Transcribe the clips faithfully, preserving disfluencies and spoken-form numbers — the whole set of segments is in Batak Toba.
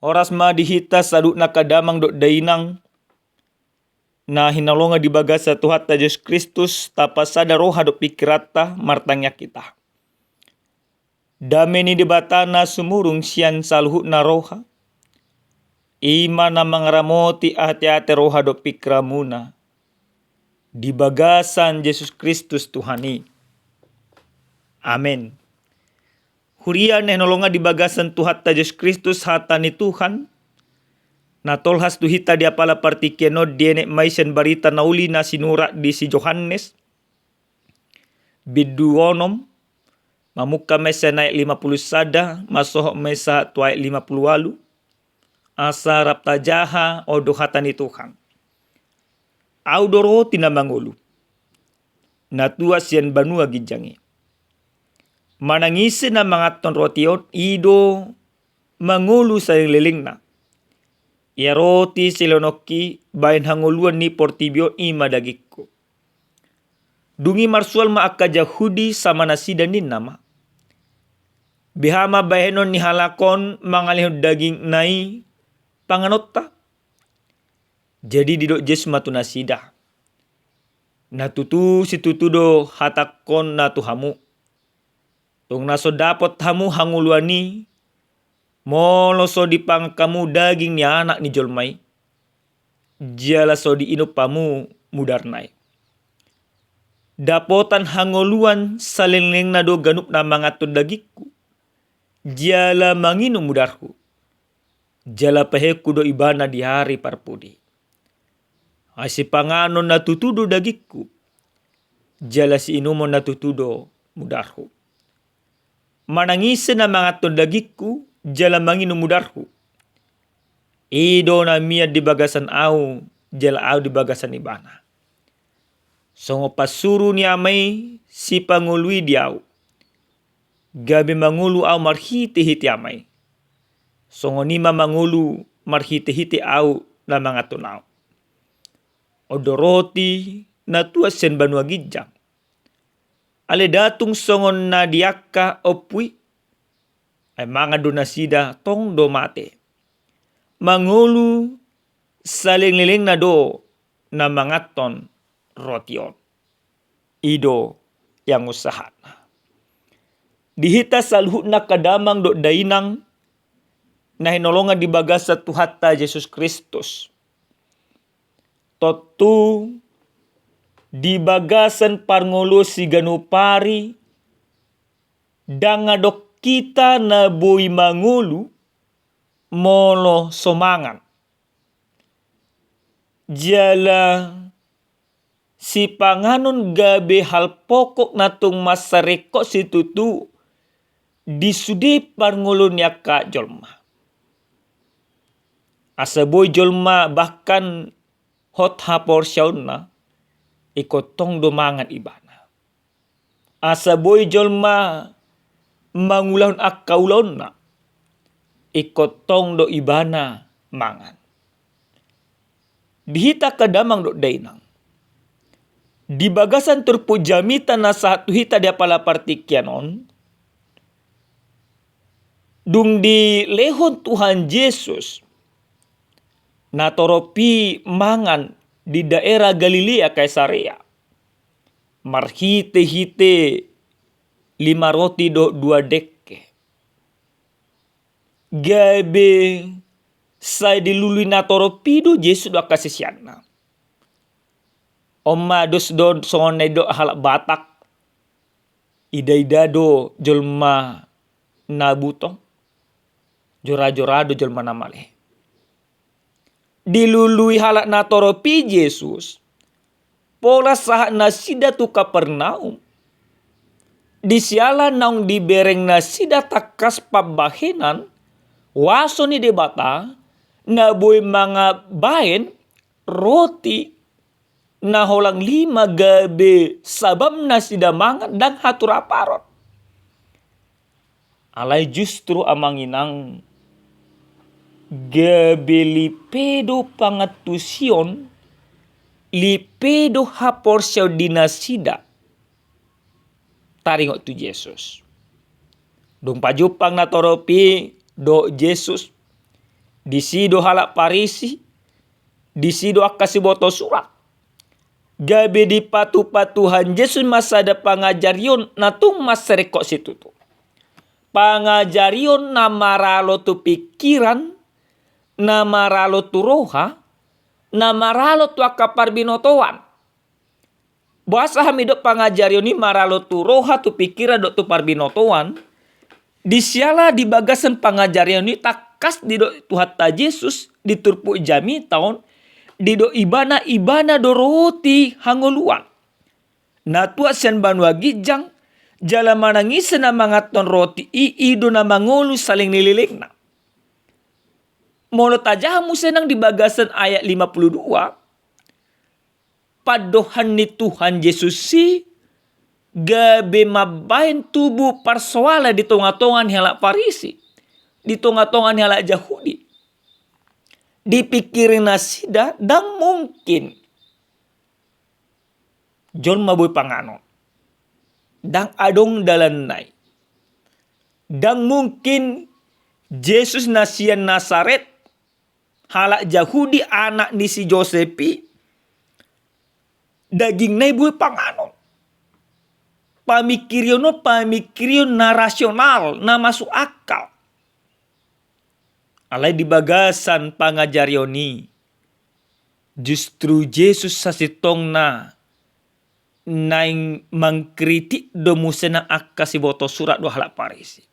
Horas ma di hita saluhutna angka damang dohot dainang na hinaholongan di bagasan Tuhanta Jesus Kristus, tapasada roha dohot pingkiranta, martangiang hita. Dame ni Debata na sumurung sian saluhutna roha, i ma na mangaramoti ateate roha dohot pingkiranmuna di bagasan Jesus Kristus Tuhan i. Amen. Huria na hinaholongan di bagasan Tuhanta Jesus Kristus, hata ni Tuhan na tolhas tu hita di apala partingkian on dienet ma i sian barita na uli na sinurat di si Johannes, bindu onom, mamungka ma i sian ayat lima pulu sada, masohot ma i sahat tu ayat lima pulu ualu. Asa rap tajaha on do hata ni Tuhan. Ahu do roti na mangolu, na tuat sian banua ginjang i. Manang ise na manganhon roti on, i do mangolu salelenglelengna. Ia roti silehononki bahen hangoluan ni portibi on, i ma dagingku. Dung i marsual ma angka Jahudi sama nasida, ninna ma: Beha ma bahenon ni halak on mangalehon dagingna i panganonta? Jadi didok Jesus ma tu nasida: Na tutu situtu do hatangkon na tu hamu, tung na so dapot hamu hangoluan i, molo so dipangan hamu daging ni Anak ni jolma i, jala so diinum hamu mudarna i. Dapotan hangoluan salelenglelengna do ganup na manganhon dagingku, jala manginum mudarhu, jala paheku do ibana di ari parpudi. Ai sipanganon na tutu do dagingku, jala siinumon na tutu do mudarhu. Manang ise na manganhon dagingku, jala manginum mudarhu, i do na mian di bagasan ahu, jala ahu di bagasan ibana. Songon pansuru ni Ama i sipangolu i di ahu, gabe mangolu ahu marhitehite Ama i, songon i ma mangolu marhitehite ahu na manganhon ahu. On do roti na tuat sian banua ginjang. Alai nda tung songon na di angka ompu i, ai mangan do nasida tong do mate. Mangolu salelenglelengna do na manganhon roti on. I do ianggo sahatna. Di hita saluhutna angka damang dohot dainang na hinaholongan di bagasan Tuhanta Jesus Kristus. Tontu di bagasan parngoluon siganup ari, ndang adong hita na boi mangolu molo so mangan. Jala sipanganon gabe hal pokok na tung mansai ringkot situtu di sude parngoluon ni angka jolma. Asa boi jolma bahkan hot haporseaonna, ingkon tong do mangan ibana. Asa boi jolma mangulahon angka ulaonna, ingkon tong do ibana mangan. Di hita angka damang dohot dainang, di bagasan turpuk jamita na sahat tu hita di apala partingkian on, dung dilehon Tuhan Jesus natorop i mangan di daerah Galilea Kaisarea, marhitehite lima roti dohot dua dengke, gabe sai dilului natorop i do Jesus dohot angka siseanna. On ma dos do songon na nidok halak Batak, ida-ida do jolma na butong, jora-jora do jolma na male. Dilului halak natorop i Jesus, pola sahat nasida tu Kapernaum. Di siala naung dibereng nasida tangkas pambahenan huaso ni Debata, na boi mangabahen roti na holang lima gabe sabam nasida mangan ndang haturaparon. Alai justru amang inang, gabe lipe do pangantusion, lipe do haporseaon di nasida taringot tu Jesus. Dung pajumpang natorop i dohot Jesus, Disi do halak Parisi, disi do angka siboto surat. Gabe dipatupa Tuhan Jesus ma sada pangajarion na tung mansai ringkot situtu. Pangajarion na maralo tu pingkiran, na maralo tu roha, na maralo tu angka parbinotoan. Boasa hami didok pangajarion i maralo tu roha, tu pingkiran dohot tu parbinotoan? Di siala di bagasan pangajarion i tangkas didok Tuhanta Jesus di turpuk jamita on, didok Ibana, Ibana do roti hangoluan. Na tuat sian banua ginjang, jala manang ise na manganhon roti i, i do na mangolu saleleng ni lelengna. Molo tajaha muse nang di bagasan ayat lima puluh dua, pandohan ni Tuhan Jesus i gabe mambahen tubu parsoalan di tonga-tonga ni halak Parisi, di tonga-tonga ni halak Jahudi. Dipingkiri nasida, ndang mungkin jolma boi panganon. Ndang adong dalanna i. Ndang mungkin Jesus na sian Nasaret, halak Jahudi, anak ni si Josep i, dagingna i boi panganon. Pamingkirion on pamingkirion na rasional, na masuk akal. Alai di bagasan pangajarion i, justru Jesus sasintongna naeng mangkritik do muse nang angka siboto surat dohot halak Parisi.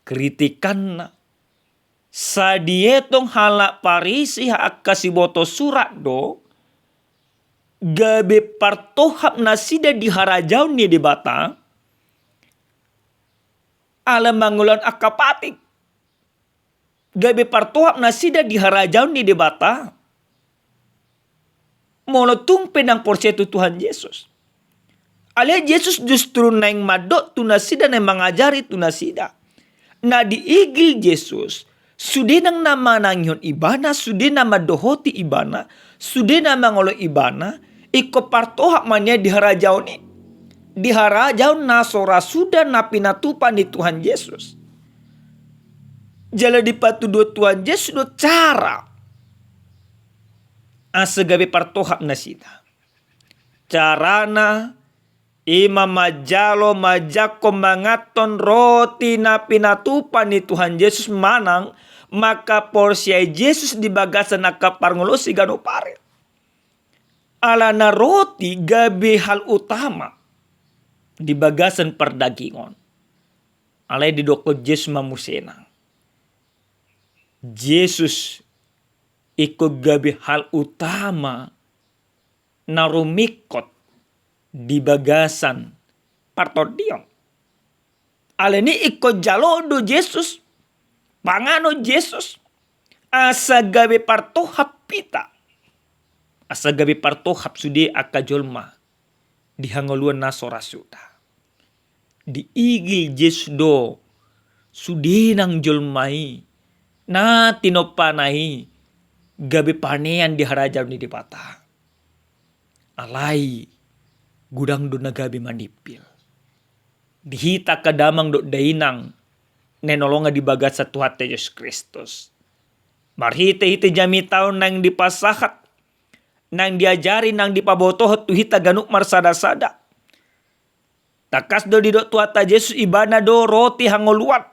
Kritikanna, sai dietong halak Parisi, angka siboto surat do, gabe partohap nasida di harajaon ni Debata, ala mangulahon angka patik. Gabe partohap nasida di harajaon ni Debata, molo tung pe ndang porsea tu Tuhan Jesus. Alai Jesus justru naeng mandok tu nasida, naeng mangajari tu nasida. Na diigil Jesus, sude nang na manangihon Ibana, sude na mandohoti Ibana, sude na mangoloi Ibana, ingkon partohap ma nian di harajaon i, di harajaon na so ra suda na pinatupa ni Tuhan Jesus. Jala dipatuduhon Tuhan Jesus do cara asa gabe partohap nasida. Carana i ma manjalo manjangkon manganhon roti na pinatupa ni Tuhan Jesus manang mangkaporseai Jesus di bagasan angka parngoluon siganup ari. Alana roti gabe hal utama di bagasan pardagingon. Alai didokkon Jesus ma muse nang, Jesus ingkon gabe hal utama na rumingkot di bagasan partondion. Alani i ingkon jaloon do Jesus, panganon Jesus, asa gabe partohap hita, asa gabe partohap sude angka jolma di hangoluan na so ra suda. Diigil Jesus do sude nang jolma i, na tinompana i gabe panean di harajaon ni Debata. Alai godang do na gabe manimpil. Di hita angka damang dohot dainang na hinaholongan di bagasan Tuhanta Jesus Kristus, marhitehite jamita on naeng dipasahat, naeng diajari, naeng dipabotohon tu hita ganup marsadasada. Tangkas do didok Tuhanta Jesus, Ibana do roti hangoluan,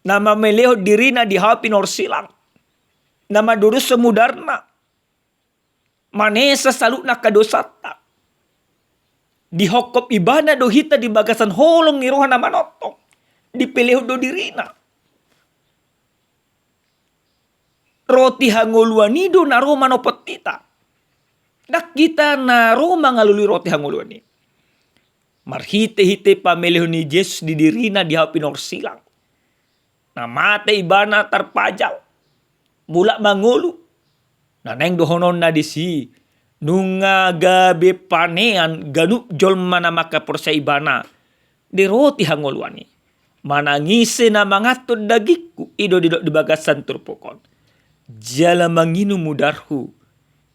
na mamelehon dirina di hau pinorsilang, na mandurushon mudarna, manesa saluhutna angka dosanta. Dihophop Ibana do hita di bagasan holong ni roha na manongtong, dipelehon do dirina. Roti hangoluan i do na ro manopot hita. Ndang hita na ro mangalului roti hangoluan i. Marhitehite pamelehon ni Jesus di dirina di hau pinorsilang, na mate Ibana tarpajal, mulak mangolu. Na naeng dohononna disi, nunga gabe panean ganup jolma na mangkaporseai Ibana di roti hangoluan i. Manang ise na manganhon dagingku, i do didok di bagasan turpuk on, jala manginum mudarhu,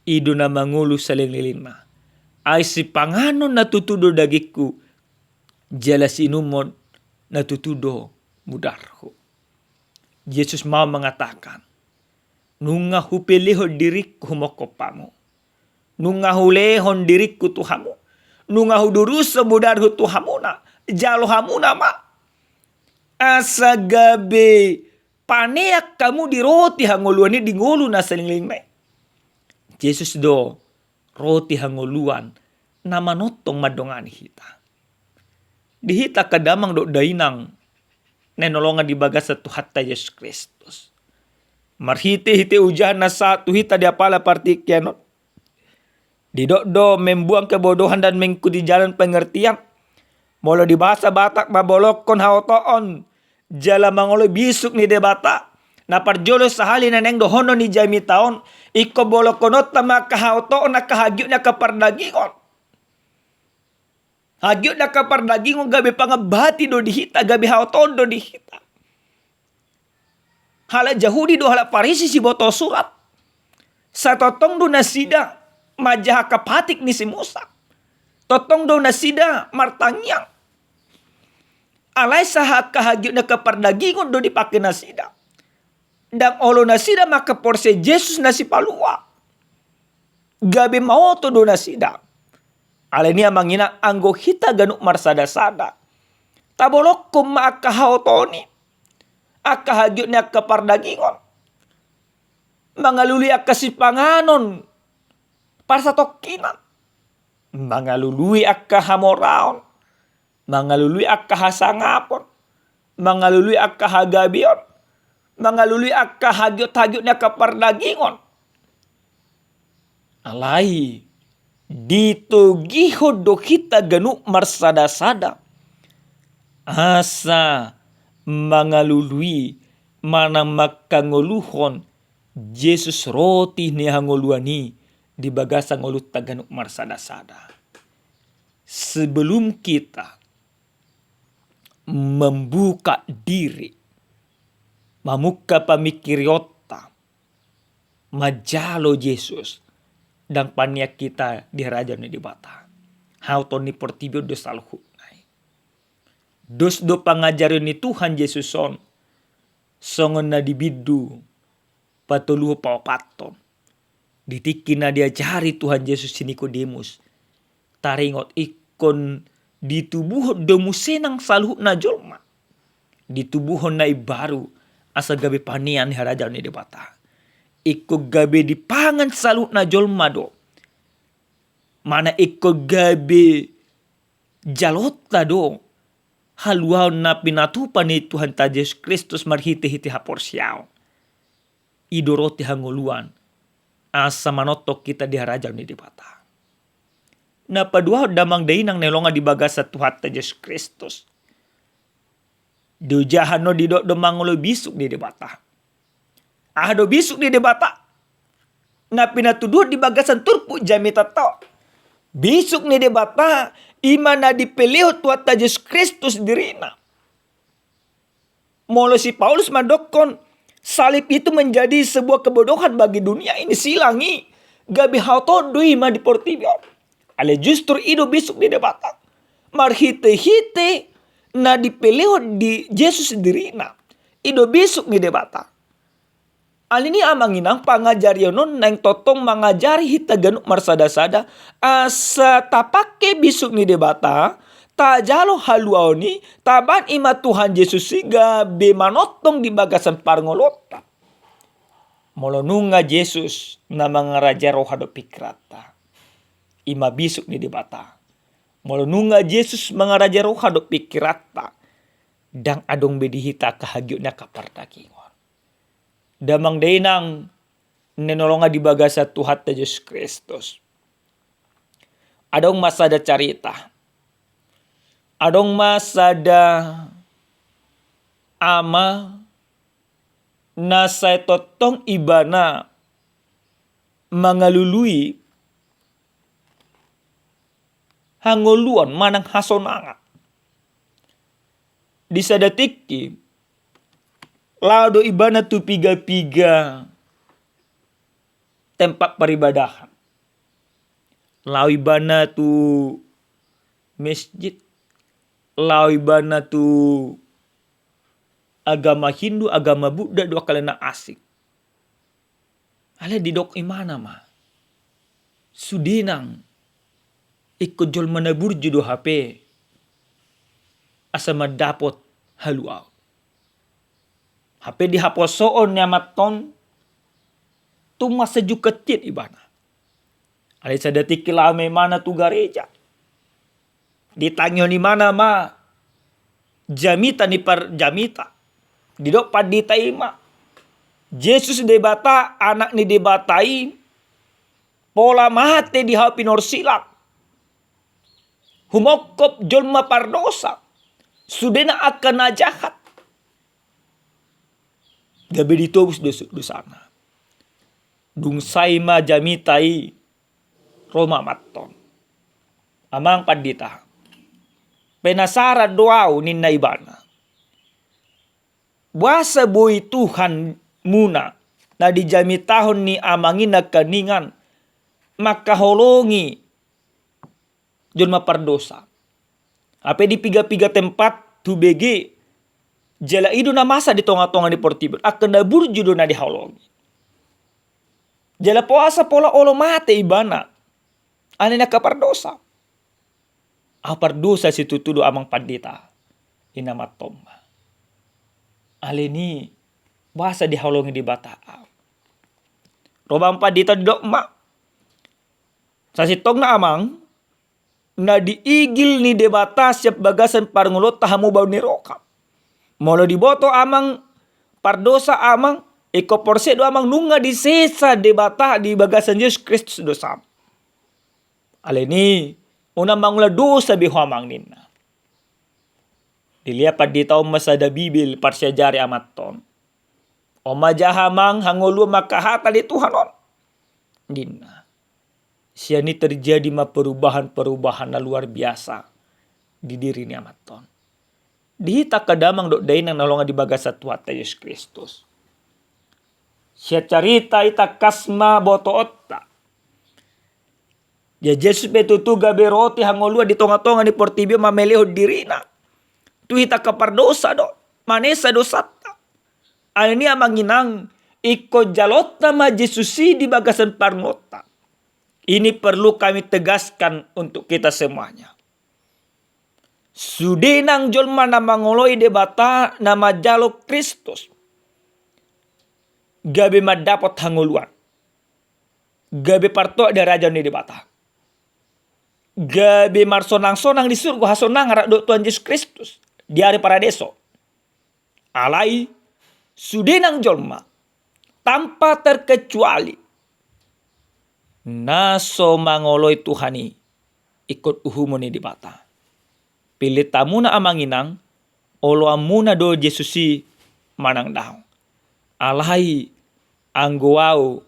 i do na mangolu saleleng ni lelengna. Ai sipanganon na tutu do dagingku, jala siinumon na tutu do mudarhu. Jesus mau mengatakan, nunga hupelehon diringku humongkop hamu. Nunga hulehon diringku tu hamu. Nunga hudurushon bodarhu tu hamuna. Jalo hamuna ma. Asa gabe panean hamu di roti hangoluan i, di ngolu na saleleng i. Jesus do roti hangoluan na manongtong mandongani hita. Di hita angka damang dohot dainang na hinaholongan di bagasan Tuhanta Jesus Kristus. Marhitehite ujahan na sahat tu hita di apala partingkian on. Didok do membuang kebodohan dan mengikuti jalan pengertian. Molo di bahasa Batak, mabolongkon haotoon jala mangoloi bisuk ni Debata. Na parjolo sahali na naeng dohonon ni jamita on, ingkon bolongkononta ma angka haotoon, angka hagiot ni angka pardagingon. Hagiot ni angka pardagingon gabe pangambati do di hita, gabe haotoon do di hita. Halak Jahudi dohot halak Parisi siboto surat. Sai tongtong do nasida manjaha angka patik ni si Musa. Tongtong do nasida martangiang. Alai sahat angka hagiot ni angka pardagingon do dipake nasida. Ndang olo nasida mangkaporseai Jesus na sipalua. Gabe maoto do nasida. Alani i, amang inang, anggo hita ganup marsadasada, tabolongkon ma angka haotoon i, angka hagiot ni angka pardagingon, mangalului angka sipanganon parsatongkinan, mangalului angka hamoraon, mangalului angka hasangapon, mangalului angka hagabeon, mangalului angka hagiot-hagiot ni angka pardagingon. Alai ditogihon do hita ganup marsadasada asa mangalului manang mangkangoluhon Jesus, roti ni hangoluan i, di bagasan ngolunta ganup marsadasada. Sebelum kita membuka diri, mamungka pamingkirionta manjalo Jesus, ndang panean hita di harajaon ni Debata. Haotoon ni portibi on do saluhutna i. Dos do pangajarion ni Tuhan Jesus on songon na di bindu patoluhon paopathon. Di tingki na diajari Tuhan Jesus si Nikodemus, taringot ingkon ditubuhon do muse nang saluhutna jolma. Ditubuhon na imbaru asa gabe panean ni harajaon ni Debata. Ingkon gabe dipangan saluhutna jolma do. Manang ingkon gabe jalonta do haluaon na pinatupa ni Tuhanta Jesus Kristus marhitehite haporseaon. I do roti hangoluan asa manongtong hita di harajaon ni Debata. Na paduahon, damang dainang na hinaholongan di bagasan Tuhanta Jesus Kristus, di ujahan on didok do mangoloi bisuk ni Debata. Aha do bisuk ni Debata? Na pinatuduhon di bagasan turpuk jamitanta on. Bisuk ni Debata i ma na dipelehon Tuhanta Jesus Kristus dirina. Molo si Paulus mandokkon, salib itu menjadi sebuah kebodohan bagi dunia ini, silang i gabe haotoon do i ma di portibi on. Alai justru i do bisuk ni Debata. Marhitehite na dipelehon di Jesus dirina, i do bisuk ni Debata. Alani i, amang inang, pangajarion on naeng tongtong mangajari hita ganup marsadasada asa tapangke bisuk ni Debata, tajalo haluaon i, tabahen i ma Tuhan Jesus i gabe manongtong di bagasan parngoluonta. Molo nunga Jesus na mangarajai roha dohot pingkiranta, i ma bisuk ni Debata. Molo nunga Jesus mangarajai roha dohot pingkiranta, ndang adong be di hita angka hagiot ni angka pardagingon. Damang dainang na hinaholongan di bagasan Tuhanta Jesus Kristus. Adong ma sada carita. Adong ma sada ama na sai tongtong ibana mangalului hangoluan manang hasonangan. Di sada tingki, laho do ibana tu piga-piga tempat peribadahan. Laho ibana tu masjid, laho ibana tu agama Hindu, agama Buddha, do angka na asing. Alai didok ibana ma, sude nang ingkon jolma na burju do hape asa mandapot haluaon. Hape di haposoon ni amanton, tung mansai jungkat hian ibana. Alai sada tingki laho ma ibana tu gareja, ditangihon ibana ma jamita ni parjamita. Didok pandita i ma, Jesus Debata, Anak ni Debata i, pola mate di hau pinorsilang, humongkop jolma pardosa, sudena angka na jahat, gabe ditobus dos-, dosana. Dung sae ma jamita i, ro ma amanton. Amang pandita, penasaran do au, ninna ibana. Boasa boi Tuhan muna na dijamitahon ni amang i nangkiningan mangkaholongi jolma pardosa? Hape di piga-piga tempat hubege, jala i do na masa di tonga-tonga ni portibi on, angka na burju do na dihaholongi. Jala boasa pola olo mate ibana, alani angka pardosa? Au pardosa situtu do amang pandita, ninna amanton ma. Alani i boasa dihaholongi Debata au? Ro ma amang pandita, didok ma, sasintongna amang, na diigil ni Debata sian bagasan parngoluonta hamubaon ni roha. Molo diboto amang pardosa amang, ingkon porsea do amang nunga disesa Debata di bagasan Jesus Kristus dosam. Alani i, unang mangula dosa be ho amang, ninna. Dilehon pandita on ma sada Bibel parsiajari amanton. On ma jaha amang hangoluan mangkahata di Tuhan on, ninna. Sian i terjadi ma perubahan-perubahan na luar biasa di diri ni amanton. Di hita angka damang dohot dainang na hinaholongan di bagasan Tuhanta Jesus Kristus, sian carita i tangkas ma botoonta. Ia Jesus pe tutu gabe roti hangoluan di tonga-tonga ni portibi on mamelehon dirina. Tu hita angka pardosa do, manesa dosanta. Alani i amang inang, ingkon jaloonta ma Jesus i di bagasan parngoluonta. Ini perlu kami tegaskan untuk kita semuanya. Sude nang jolma na mangoloi Debata, na manjalo Kristus, gabe mandapot hangoluan, gabe partohap di harajaon ni Debata, gabe marsonang-sonang di surgo hasonangan rap dohot Tuhan Jesus Kristus di ari paradeso. Alai sude nang jolma, tanpa terkecuali, na so mangoloi Tuhan i, ingkon uhumon ni Debata. Pillit hamuna amang inang, oloanmuna do Jesus i manang daong. Alai anggo au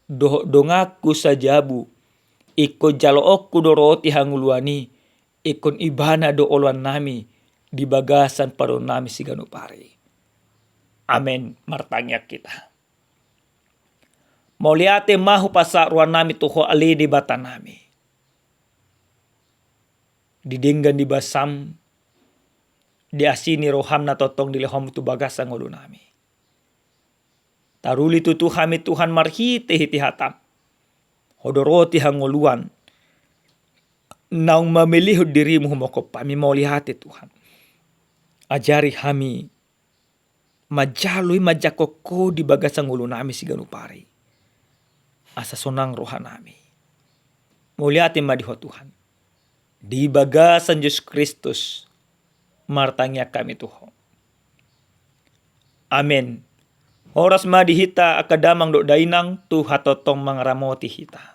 dohot donganku sajabu, ingkon jaloonku do roti hangoluan i, ingkon ibana do oloannami di bagasan parngoluonnami siganup ari. Amen. Martangiang hita. Mauliate ma hupasahat rohanami tu Ho ale Debatanami. Di denggan ni basam, di asi ni roham na tongtong dilehonmu tu bagasan ngolunami. Taruli tutu hami Tuhan marhite-hite hatam. Ho do roti hangoluan naung mamelehon dirimu humongkop hami, mauliate Tuhan. Ajari hami manjalo i manjangkon Ho di bagasan ngolunami siganup ari, asa sonang rohanami. Mauliate ma di Ho Tuhan. Di bagasan Jesus Kristus martangiang hami tu Ho. Amen. Horas ma di hita angka damang dohot dainang, Tuhan tongtong mangaramoti hita.